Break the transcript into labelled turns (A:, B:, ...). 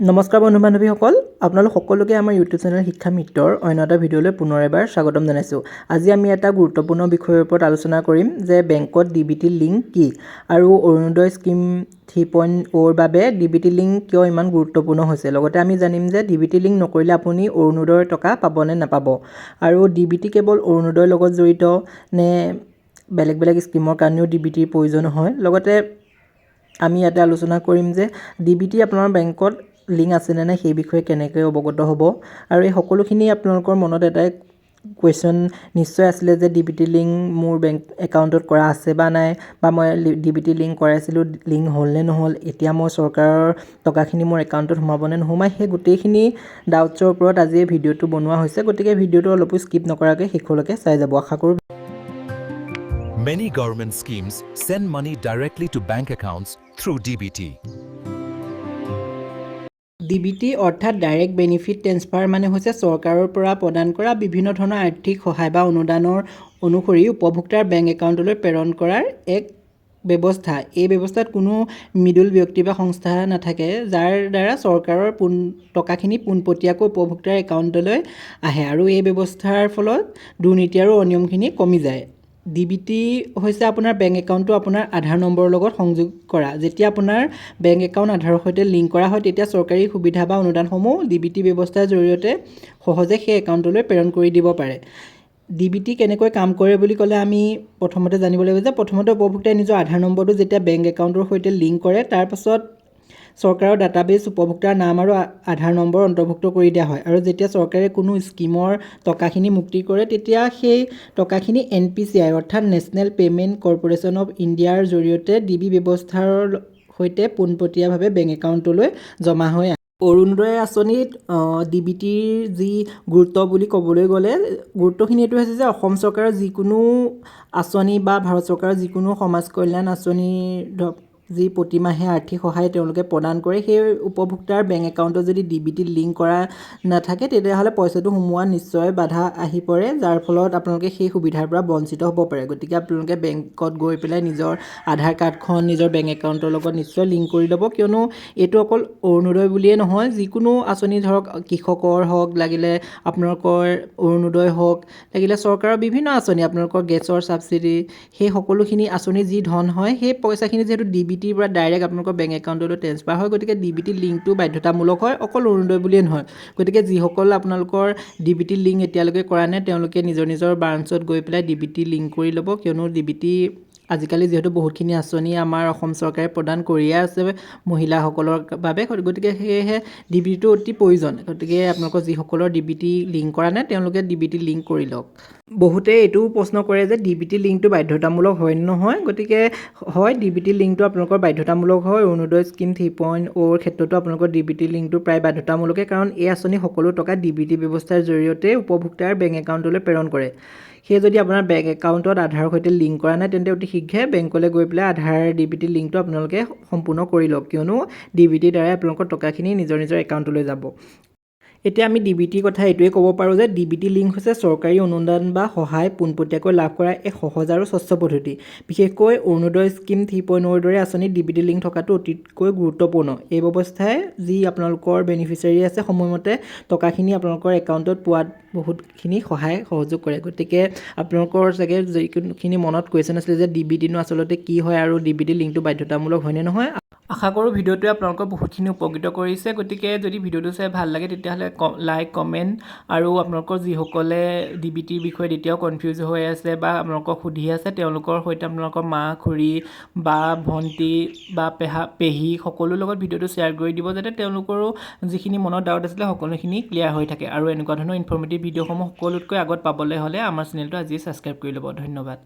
A: নমস্কাৰ বন্ধু বান্ধৱীসকল, আপোনালোক সকলোকে আমাৰ ইউটিউব চেনেল শিক্ষা মিত্ৰৰ অন্য এটা ভিডিঅ'লৈ পুনৰ এবাৰ স্বাগতম জনাইছোঁ। আজি আমি এটা গুৰুত্বপূৰ্ণ বিষয়ৰ ওপৰত আলোচনা কৰিম যে বেংকত ডিবিটি লিংক কি আৰু অৰুণোদয় স্কীম 3.0ৰ বাবে ডিবিটি লিংক কিয় ইমান গুৰুত্বপূৰ্ণ হৈছে। লগতে আমি জানিম যে ডিবিটি লিংক নকৰিলে আপুনি অৰুণোদয়ৰ টকা পাব নে নাপাব আৰু ডিবিটি কেৱল অৰুণোদয়ৰ লগত জড়িত নে বেলেগ বেলেগ স্কীমৰ কাৰণেও ডিবিটিৰ প্ৰয়োজন হয়। লগতে আমি ইয়াতে আলোচনা কৰিম যে ডিবিটি আপোনাৰ বেংকত লিংক আছেনে নাই, সেই বিষয়ে কেনেকৈ অৱগত হ'ব। আৰু এই সকলোখিনি আপোনালোকৰ মনত এটাই কুৱেশ্যন নিশ্চয় আছিলে যে ডিবিটি লিংক মোৰ বেংক একাউণ্টত কৰা আছে বা নাই, বা মই ডিবিটি লিংক কৰাইছিলোঁ, লিংক হ'ল নে নহ'ল, এতিয়া মই চৰকাৰৰ টকাখিনি মোৰ একাউণ্টত সোমাব নে নোসোমায়। সেই গোটেইখিনি ডাউটছৰ ওপৰত আজি এই ভিডিঅ'টো বনোৱা হৈছে। গতিকে ভিডিঅ'টো অলপো স্কিপ নকৰাকৈ শেষলৈকে চাই যাব আশা কৰোঁ।
B: Many government schemes send money directly to bank accounts through DBT.
A: DBT অৰ্থাৎ ডাইৰেক্ট বেনিফিট ট্ৰেন্সফাৰ মানে হৈছে চৰকাৰৰ পৰা প্ৰদান কৰা বিভিন্ন ধৰণৰ আৰ্থিক সহায় বা অনুদানৰ অনুসৰি উপভোক্তাৰ বেংক একাউণ্টলৈ প্ৰেৰণ কৰাৰ এক ব্যৱস্থা। এই ব্যৱস্থাত কোনো মিডল ব্যক্তি বা সংস্থা নাথাকে, যাৰ দ্বাৰা চৰকাৰৰ টকাখিনি পোনপটীয়াকৈ উপভোক্তাৰ একাউণ্টলৈ আহে আৰু এই ব্যৱস্থাৰ ফলত দুৰ্নীতি আৰু অনিয়মখিনি কমি যায়। ডিবিটি হৈছে আপোনাৰ বেংক একাউণ্টটো আপোনাৰ আধাৰ নম্বৰৰ লগত সংযোগ কৰা। যেতিয়া আপোনাৰ বেংক একাউণ্ট আধাৰৰ সৈতে লিংক কৰা হয়, তেতিয়া চৰকাৰী সুবিধা বা অনুদানসমূহ ডিবিটি ব্যৱস্থাৰ জৰিয়তে সহজে সেই একাউণ্টলৈ প্ৰেৰণ কৰি দিব পাৰে। ডিবিটি কেনেকৈ কাম কৰে বুলি ক'লে আমি প্ৰথমতে জানিব লাগিব যে প্ৰথমতে উপভোক্তাই নিজৰ আধাৰ নম্বৰটো যেতিয়া বেংক একাউণ্টৰ সৈতে লিংক কৰে, তাৰপাছত চৰকাৰৰ ডাটাবেছ উপভোক্তাৰ নাম আৰু আধাৰ নম্বৰ অন্তৰ্ভুক্ত কৰি দিয়া হয়। আৰু যেতিয়া চৰকাৰে কোনো স্কীমৰ টকাখিনি মুক্তি কৰে, তেতিয়া সেই টকাখিনি এনপিচিআই অৰ্থাৎ নেশ্যনেল পে'মেণ্ট কৰ্প'ৰেশ্যন অফ ইণ্ডিয়াৰ জৰিয়তে ডিবি ব্যৱস্থাৰ সৈতে পোনপটীয়াভাৱে বেংক একাউণ্টলৈ জমা হৈ আহে। অৰুণোদয় আঁচনিত ডিবিটিৰ যি গুৰুত্ব বুলি ক'বলৈ গ'লে গুৰুত্বখিনি এইটো হৈছে যে অসম চৰকাৰৰ যিকোনো আঁচনি বা ভাৰত চৰকাৰৰ যিকোনো সমাজ কল্যাণ আঁচনিৰ যি প্ৰতিমাহে আৰ্থিক সহায় তেওঁলোকে প্ৰদান কৰে, সেই উপভোক্তাৰ বেংক একাউণ্টত যদি ডিবিটি লিংক কৰা নাথাকে, তেতিয়াহ'লে পইচাটো সোমোৱাত নিশ্চয় বাধা আহি পৰে, যাৰ ফলত আপোনালোকে সেই সুবিধাৰ পৰা বঞ্চিত হ'ব পাৰে। গতিকে আপোনালোকে বেংকত গৈ পেলাই নিজৰ আধাৰ কাৰ্ডখন নিজৰ বেংক একাউণ্টৰ লগত নিশ্চয় লিংক কৰি ল'ব। কিয়নো এইটো অকল অৰুণোদয় বুলিয়ে নহয়, যিকোনো আঁচনি, ধৰক কৃষকৰ হওক লাগিলে, আপোনালোকৰ অৰুণোদয় হওক লাগিলে, চৰকাৰৰ বিভিন্ন আঁচনি, আপোনালোকৰ গেছৰ ছাবচিডি, সেই সকলোখিনি আঁচনিৰ যি ধন হয়, সেই পইচাখিনি যিহেতু ডিবিটিৰ পৰা ডাইৰেক্ট আপোনালোকৰ বেংক একাউণ্টলৈ ট্ৰেন্সফাৰ হয়, গতিকে ডিবিটি লিংকটো বাধ্যতামূলক হয়, অকল অৰুণোদয় বুলিয়ে নহয়। গতিকে যিসকল আপোনালোকৰ ডিবিটি লিংক এতিয়ালৈকে কৰা নাই, তেওঁলোকে নিজৰ নিজৰ ব্ৰাঞ্চত গৈ পেলাই ডিবিটি লিংক কৰি ল'ব। কিয়নো ডিবিটি আজিকালি যিহেতু বহুতখিনি আঁচনি আমাৰ অসম চৰকাৰে প্ৰদান কৰিয়ে আছে মহিলাসকলৰ বাবে, গতিকে সেয়েহে ডিবিটিটো অতি প্ৰয়োজন। গতিকে আপোনালোকৰ যিসকলৰ ডিবিটি লিংক কৰা নাই, তেওঁলোকে ডিবিটি লিংক কৰি লওক। বহুতে এইটোও প্ৰশ্ন কৰে যে ডিবিটি লিংকটো বাধ্যতামূলক হয় নে নহয়। গতিকে হয়, ডিবিটি লিংকটো আপোনালোকৰ বাধ্যতামূলক হয়। অৰুণোদয় স্কীম 3.0ৰ ক্ষেত্ৰতো আপোনালোকৰ ডিবিটি লিংকটো প্ৰায় বাধ্যতামূলকে, কাৰণ এই আঁচনি সকলো টকা ডিবিটি ব্যৱস্থাৰ জৰিয়তে উপভোক্তাৰ বেংক একাউণ্টলৈ প্ৰেৰণ কৰে। সেয়ে যদি আপোনাৰ বেংক একাউণ্টত আধাৰৰ সৈতে লিংক কৰা নাই, তেন্তে অতি শীঘ্ৰে বেংকলৈ গৈ পেলাই আধাৰ ডিবিটি লিংকটো আপোনালোকে সম্পূৰ্ণ কৰি লওক। কিয়নো ডিবিটিৰ দ্বাৰাই আপোনালোকৰ টকাখিনি নিজৰ নিজৰ একাউণ্টলৈ যাব। এতিয়া আমি ডিবিটিৰ কথা এইটোৱে ক'ব পাৰোঁ যে ডিবিটি লিংক হৈছে চৰকাৰী অনুদান বা সহায় পোনপটীয়াকৈ লাভ কৰা এক সহজ আৰু স্বচ্ছ পদ্ধতি। বিশেষকৈ অৰুণোদয় স্কীম 3.0ৰ দৰে আঁচনিত ডিবিটি লিংক থকাটো অতিকৈ গুৰুত্বপূৰ্ণ। এই ব্যৱস্থাই যি আপোনালোকৰ বেনিফিচিয়াৰী আছে, সময়মতে টকাখিনি আপোনালোকৰ একাউণ্টত পোৱাত বহুতখিনি সহায় সহযোগ কৰে। গতিকে আপোনালোকৰ চাগে যিকোনোখিনি মনত কুৱেশ্যন আছিলে যে ডিবিটিনো আচলতে কি হয় আৰু ডিবিটি লিংকটো বাধ্যতামূলক হয়নে নহয়, আশা কৰোঁ ভিডিঅ'টোৱে আপোনালোকক বহুতখিনি উপকৃত কৰিছে। গতিকে যদি ভিডিঅ'টো চাই ভাল লাগে, তেতিয়াহ'লে লাইক, কমেণ্ট আৰু আপোনালোকৰ যিসকলে ডিবিটিৰ বিষয়ে এতিয়াও কনফিউজ হৈ আছে বা আপোনালোকক সুধি আছে, তেওঁলোকৰ সৈতে আপোনালোকৰ মা, খুৰী বা ভণ্টি বা পেহা, পেহী সকলোৰ লগত ভিডিঅ'টো শ্বেয়াৰ কৰি দিব, যাতে তেওঁলোকৰো যিখিনি মনত ডাউট আছিলে, সকলোখিনি ক্লিয়াৰ হৈ থাকে। আৰু এনেকুৱা ধৰণৰ ইনফৰ্মেটিভ ভিডিঅ'সমূহ সকলোতকৈ আগত পাবলৈ হ'লে আমাৰ চেনেলটো আজিয়ে ছাবস্ক্ৰাইব কৰি ল'ব। ধন্যবাদ।